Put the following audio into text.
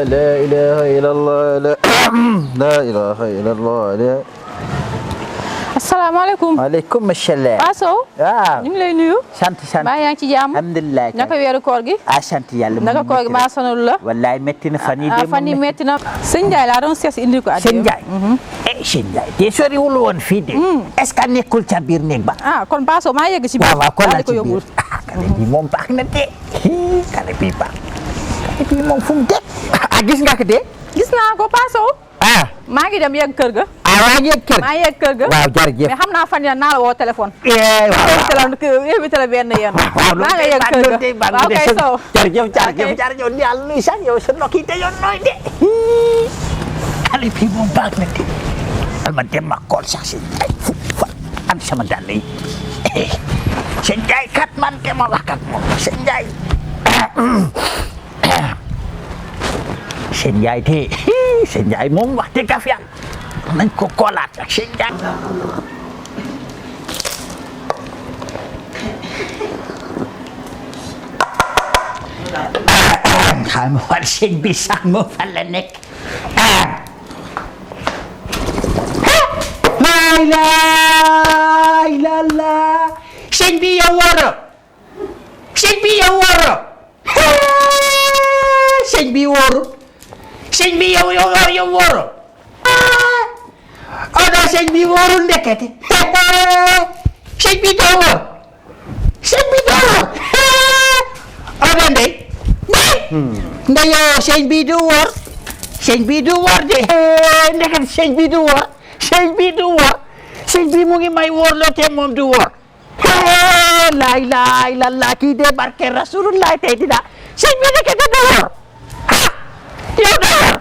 لا إله إلا الله لا إله إلا الله asalaamaaleykum. maaleykum salaam. Paa Sow. waaw ñu ngi lay nuyu. sant. maa yaa ngi ci jàmm. alhamdulilah. naka weeru koor gi. sant yàlla. naka koor gi maa sonal la. wallaay métti na fan yii de fan yii métti na. sëñ Ndiaye laa doon seet si indi ko. sëñ Ndiaye. sëñ Ndiaye te soriwul woon fii de. est-ce que nekkul ca biir néeg ba. kon Paa Sow maa yegg ci biir. waaw kon la ci biir kale bi moom baax na de. kale bi baax. kale bi moom fu mu de. gis nga ko de. gis naa ko Paa Sow. maa ngi dem yegg kër ga. maa ngi yegg kër ga. maa yegg kër ga. waaw jërëjëf. mais xam naa fan yii naa la woo téléphone. waaw invité la benn yéen. waaw maa ngi yegg kër ga waaw kay Sow. jërëjëf yàlla nuyu sax yow sa nokk yi te yoon nooy de. xale bi moom baax na de. alma dem ma kool sax sëñ Ndiaye fu fa am sama dàll yi. sëñ Ndiaye kat man te ma wax kat moom sëñ Ndiaye. sëñ Ndiaye te sëñ Ndiaye moom wax dëgg fa yàlla nañ ko koolaat ak sëñ Ndiaye. xam nga war sëñ bi sax moo fan la nekk. laay la sëñ bi yow wóoro sëñ bi yow wóoro sëñ bi wóoru sëñ bi yow wóoro non sëñ bi wóoru ndekete sëñ bi doo wóor sëñ bi doo wóor non nda yow sëñ bi du wóor sëñ bi du wóor de ndekete sëñ bi du wóor sëñ bi du wóor sëñ bi mu ngi may wóor loo te moom du wóor laay la kii de barke rasulullah tey dina sëñ bi ndekete du wóor yow du wóor.